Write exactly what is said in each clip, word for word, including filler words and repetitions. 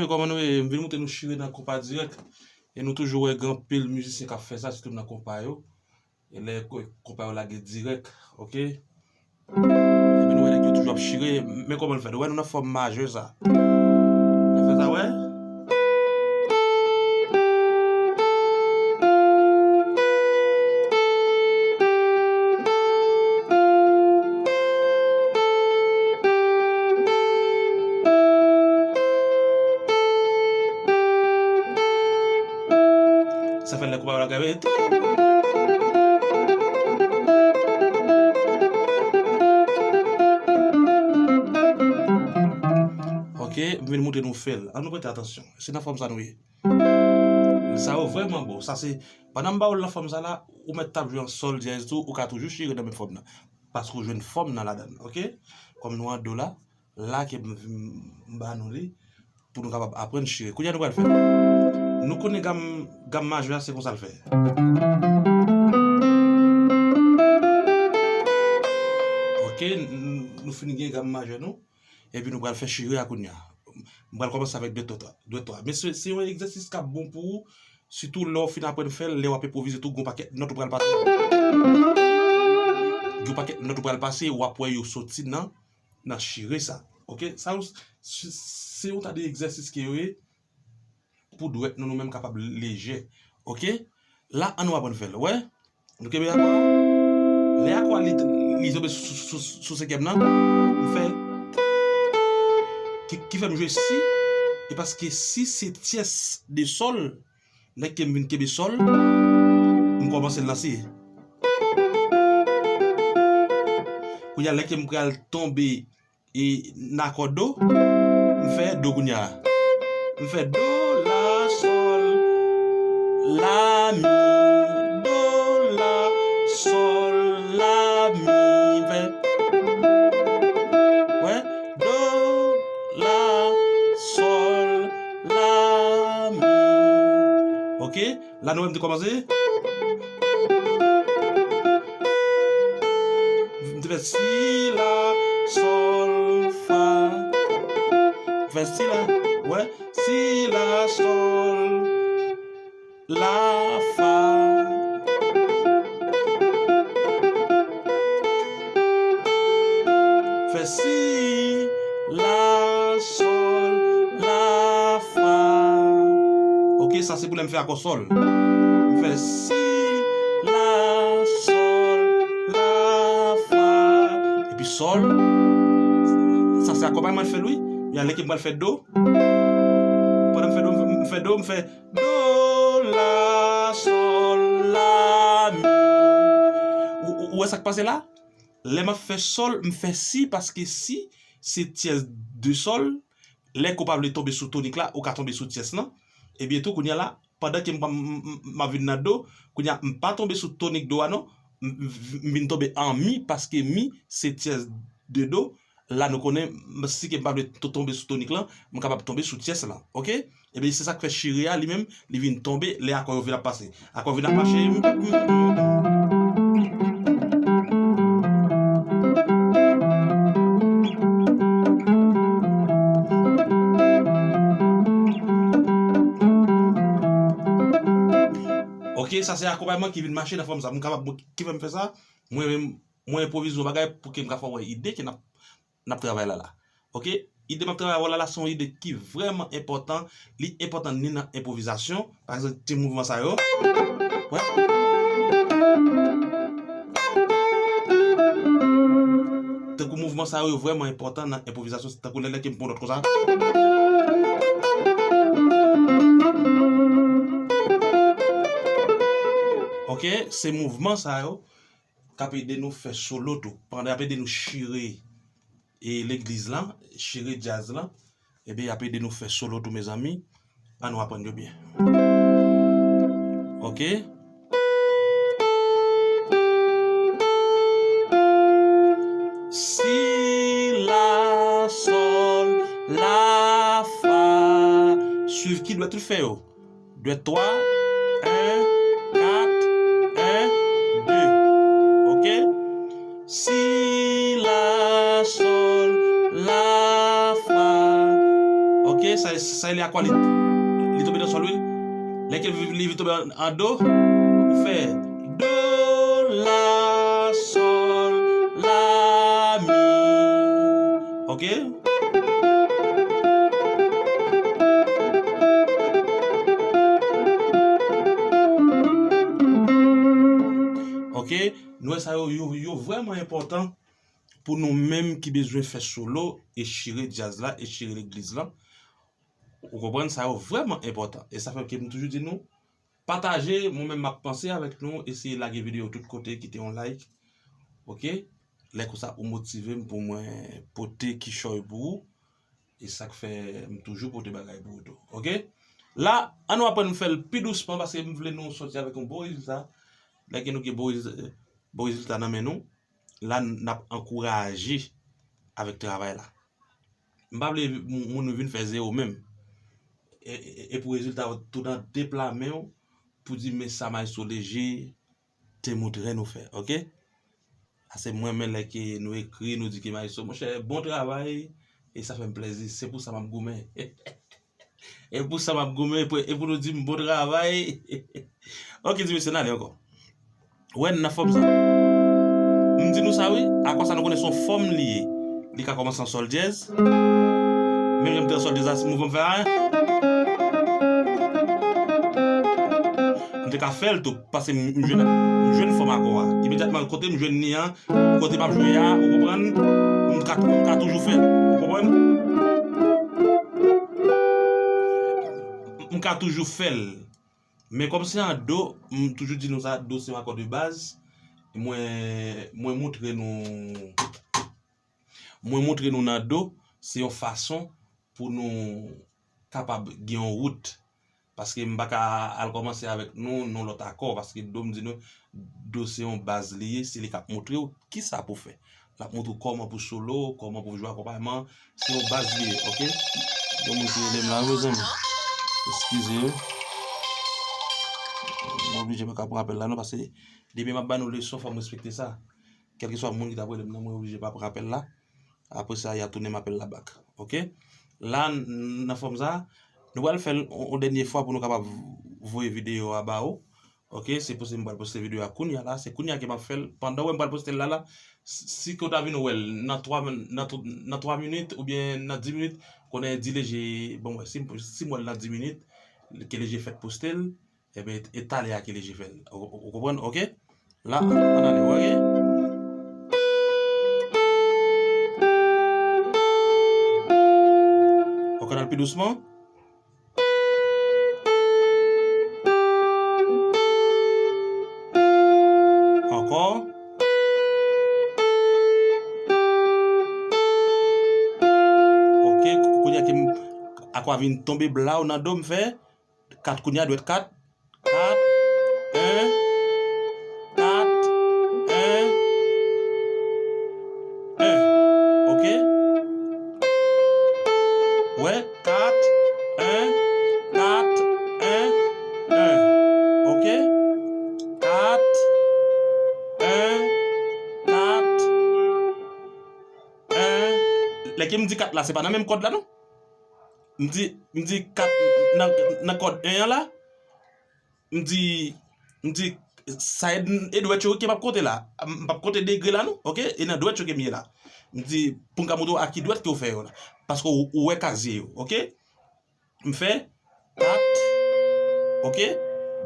Kòman nou ye? M vin montre nou chire nan konpa dirèk. E nou toujou wè gen anpil mizisyen k ap fè sa, sitou nan konpa yo. E lè ko-, konpa yo lage dirèk, oke? Epi nou wè nèg yo toujou ap chire, men kòman l fèt. Ou wè nou nan fòm majè sa. Nou fè sa, wè? Sa fè lè konpa yo lage. Ok, m vin montre nou fè l. An nou prete atansyon. Se nan fòm sa nou ye. Sa yo vrèman bon. Sa se, pandan m ba w l nan fòm sa la, ou mèt t ap jwe an sòl dyèz tou, ou ka toujou chire nan menm fòm nan. Paske ou jwenn fòm nan ladan l, ok? Kòm nou an do la, la ke m, m ba nou li, pou nou kapab aprann chire. Kounye a nou pral fè. Nou konnen gam, gam majè a, se konsa l fè. Ok, n-, nou fin gen gam majè nou. Epi nou pral fè chire a kounye a. M pral kòmanse avèk dwèt twa. Dwèt twa. Men se, se yon egzèsis k ap bon pou ou, sitou lè w fin aprann fè l, lè w ap enpwovize tou, gon pakèt nòt ou pral pase. Gon pakèt nòt ou pral pase, w ap wè yo soti nan, nan chire sa. Ok? Sa yo, se, se yon ta de egzèsis ke yo ye. Pou dwèt nou, nou menm kapab lejè. Ok? La, an nou aprann fè l. Wè? Nou kenbe akò a. Lè akò a li, li tonbe sou, sou, sou, sou senkyèm nan, m fè. Ki, ki fè m jwe si? E paske si se tyès de sòl, lè ke m vin kenbe sòl, m kòmanse l nan si. Kounye a, lè ke m pral tonbe e nan akò do, m fè do kounye a. M fè do, la, sòl, la, mi, do, la, sòl, la, mi. M fè, wè, do, la, sòl, la, mi. Ok? La nou wè m te kòmanse. M te fè si, la, sòl, fa. M fè si, la, wè, si, la, sòl, la, fa. Fè si, la, sòl, la, fa. Ok, sa se pou lè m fè akò sòl. M fè si, la, sòl, la, fa. Epi sòl. Sa se akonpayman l fè l, wi. Epi lè ke m pral fè do. Pandan m fè do, m fè do, m fè do, la, sòl, la, mi. Ou, ou, ou wè sa k pase la? Lè m ap fè sòl, m fè si, paske si se tyès de sòl, lè ke w pa vle tonbe sou tonik la, ou ka tonbe sou tyès lan. Ebyen tou, kounye a la, pandan ke m, m, m, m ap vin nan do, kounye a, m pa tonbe sou tonik do a non, m, m, m vin tonbe an mi, paske mi se tyès de do. La, nou konnen, m, si ke m pa vle to-, tonbe sou tonik lan, m kapab tonbe sou tyès lan. Ok? Ebyen, se sa k fè chire a, li menm, li vin tonbe lè akò yo vin ap pase. Akò vin ap mache. Ok, sa se akonpayman ki vin mache nan fòm sa. M kapab, ki fè m fè sa? Mwen menm, mwen enpwovize yon bagay pou ke m ka fè w wè ide ke n ap n ap travay la la. Ok? Ide m ap travay avè w la la, se yon ide ki vrèman enpòtan. Li enpòtan ni nan enpwovizasyon. Pa egzanp, ti mouvman sa yo. Wè. Tankou mouvman sa yo, yo vrèman enpòtan nan enpwovizasyon. Tankou lè, lè ke m pran nòt konsa. Ok? Se mouvman sa yo k ap ede nou fè solo tou. Pandan y ap ede nou chire e legliz lan, chire djaz lan, ebyen, y ap ede nou fè solo tou, mezanmi. An nou aprann yo byen. Ok? Si, la, sòl, la, fa. Swiv ki dwèt ou fè yo. Dwèt twa, en, kat, en, de. Ok? Si, la, sòl, la, fa. Ok, sa, Sa rele akwa, li, li tonbe nan sòl, wi. Lè ke li, li, li tonbe an, an do, ou fè do, la, sòl, la, mi. Oke? Oke? Nou wè sa yo, yo, yo vrèman enpòtan pou nou menm ki bezwen fè solo e chire djaz la, e chire legliz la. Ou konprann, sa yo vrèman enpòtan. E sa fè ke m toujou di nou, pataje, mwen menm m ap panse avèk nou, eseye lage videyo tout kote, kite yon like. Oke? Lè konsa ou motive m pou mwen pote kichòy pou ou. E sa k fè m toujou pote bagay pou ou tou. Oke? La, ann nou aprann fè l pi dousman paske m vle nou sòti avèk yon bon rezilta. Lè ke nou gen bon rezil-, bon rezilta nan men nou, la n ap ankouraje avèk travay la. M pa vle moun, moun vin fè zewo menm. E, e, e pou rezilta w tou nan de pla men w pou di men sa Maestro Léger te montre nou fè, oke? Paske mwen menm lè ke nou ekri, nou di ke Maestro, monchè, bon travay, e sa fè m plèzi, se pou sa m ap goumen. E pou sa m ap goumen, e pou, e pou nou di m bon travay. Oke, ti mesye, n ale ankò. Wè, n nan fòm sa. M di nou sa, wi, akò sa nou konnen se yon fòm li ye. Li ka kòmanse an sòl dyèz. Menm jan m te an sòl dyèz la, se mouvman m fè a. M te ka fè l tou, paske m, m jwenn, m jwenn fòm akò a. Imedyatman, kote m jwenn li an, kote m ap jwe a, ou konprann? M ka, m ka toujou fè l, ou konprann? M ka toujou fè l. Men kòm se an do, m toujou di nou sa, do se yon akò de baz. Mwen, mwen montre nou, mwen montre nou nan do, se yon fason pou nou kapab gen yon wout. Paske m pa ka al kòmanse avèk nou, nou lòt akò, paske do m di nou, do se yon baz li ye, se li k ap montre w kisa pou fè. L ap montre w kòman pou solo, kòman pou jwe akonpayman. Se yon baz li ye, oke? Gen moun ki rele m la, wi, mezanmi. Eskize. M oblije pa ka pran apèl la, non, paske depi m ap ba nou leson, fò m respekte sa. Kèlkeswa moun ki t ap rele m nan, mwen oblije pa pran apèl la. Apre sa, y a tounen m apèl la bak. Oke? La, n, nan fòm sa, nou pral fè l yon, yon dènye fwa pou nou kapab voye videyo a ba ou. Oke, se poste, m pral poste videyo a kounya la. Se kounya ke m ap fè l. Pandan w wè m pral poste l la, la, si, si ke w ta vin wè l nan twa, nan, nan twa minit oubyen nan dis minit, konnen di Léger, bon, wè, si, si m wè l nan dis minit, ke Léger fèk poste l, ebyen, e talè a ke Léger fè l. Ou, ou, ou konprann? Oke? La, ann ale, oke? Oke, ann al pi dousman. Ankò. Oke, kounye a ke m, akò a vin tonbe blaw nan do m fè. Kat kounye a, dwèt kat. Kat, en, kat, en, en. Oke? Wè, kat, en, kat, en, en. Oke? Kat, en, kat, en. Lè ke m di kat la, se pa nan menm kòd la, non? M di, m di kat nan, nan kòd en an la. M di, m di, sa e, e dwèt yo ke m ap konte la. M p ap konte degre la, non, oke? E nan dwèt yo ke m ye la. M di, pou m ka montre w a ki dwèt ke w fè yo la. Paske w, ou wè kazye yo, oke? M fè kat, oke?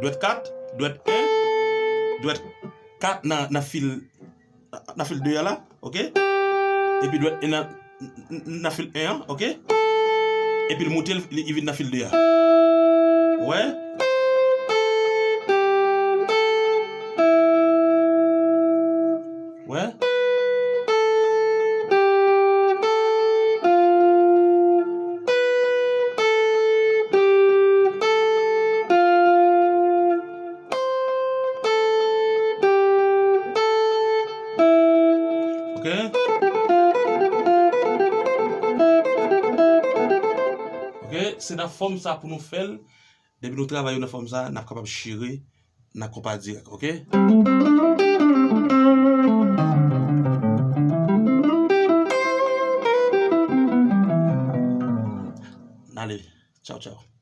Dwèt kat, dwèt en, dwèt kat nan, nan fil nan fil de a la, oke? Epi dwèt nan, nan fil en an, oke? Epi l moute, li, li vin nan fil de a. Wè? Wè? Oke? Oke, se nan fòm sa pou nou fè l. Depi nou travay yo nan fòm sa, n ap kapab chire nan konpa dirèk, oke? Ale. Tchaw, tchaw.